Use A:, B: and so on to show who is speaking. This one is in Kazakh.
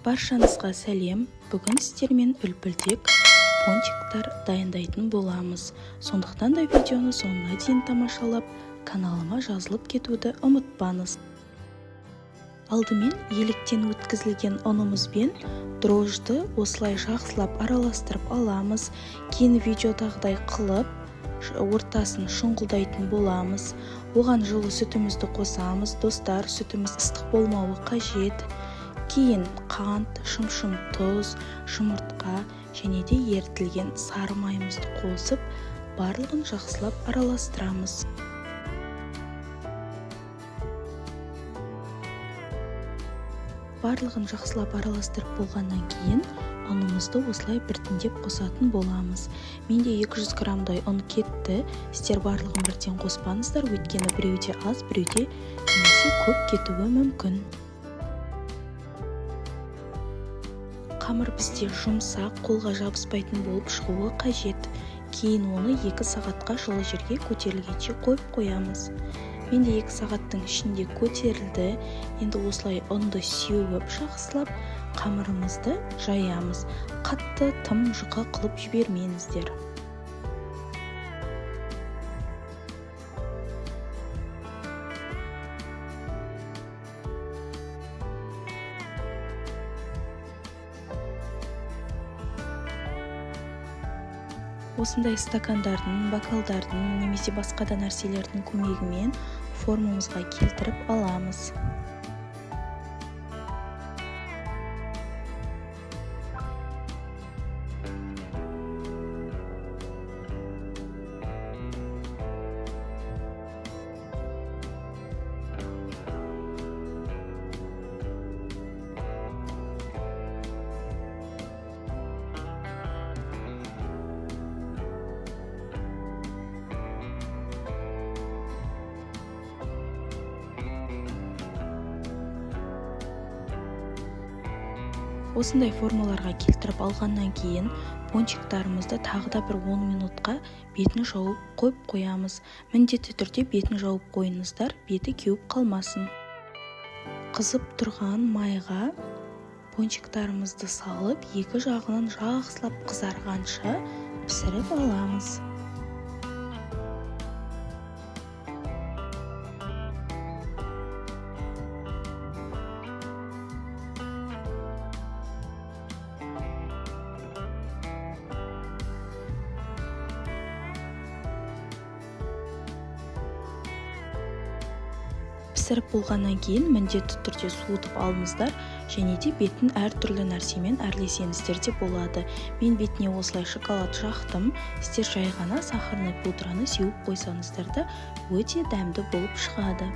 A: Баршаңызға сәлем! Бүгін сіздермен үлпілдек пончиктар дайындайтын боламыз. Сондықтан да видеоны соңына дейін тамашалап, каналыма жазылып кетуді ұмытпаңыз. Алдымен електен өткізілген ұнымызбен дрожжды осылай жақсылап араластырып аламыз. Кейін видеодағыдай қылып, ортасын шұңғылдайтын боламыз. Оған жылы сүтімізді қосамыз. Достар, сүтіміз ыстық болмауы қажет. Кейін қант, шымшым тұз, жұмыртқа және де ерітілген сары майымызды қосып, барлығын жақсылап араластырамыз. Барлығын жақсылап араластырып болғаннан кейін ұнымызды осылай біртіндеп қосатын боламыз. Менде 200 граммдай ұн кетті. Сіздер барлығын бірден қоспаңыздар, өйткені біреуде аз, біреуде немесе көп кетуі мүмкін. Қамыр бізде жұмсақ, қолға жабыспайтын болып шығуы қажет. Кейін оны 2 сағатқа жылы жерге көтерілгенше қойып қоямыз. Менде 2 сағаттың ішінде көтерілді. Енді осылай ұнды сеуіп жақсылап қамырымызды жаямыз. Қатты тым жұқа қылып жібермеңіздер. Осындай стакандардың, бокалдардың немесе басқа да нәрселердің көмегімен формамызға келтіріп аламыз. Осындай формаларға келтіріп алғаннан кейін пончиктарымызды тағы да бір 10 минутқа бетін жауып қойып қоямыз. Міндетті түрде бетін жауып қойыңыздар, беті кеуіп қалмасын. Қызып тұрған майға пончиктарымызды салып, екі жағынан жақсылап қызарғанша пісіріп аламыз. Пісіріп болғаннан кейін міндетті түрде суытып алыңыздар және де бетін әртүрлі нәрсемен әрлесеңіздер де болады. Мен бетіне осылай шоколад жақтым. Сіздер жай ғана сахарный пудраны сеуіп қойсаңыздар да өте дәмді болып шығады.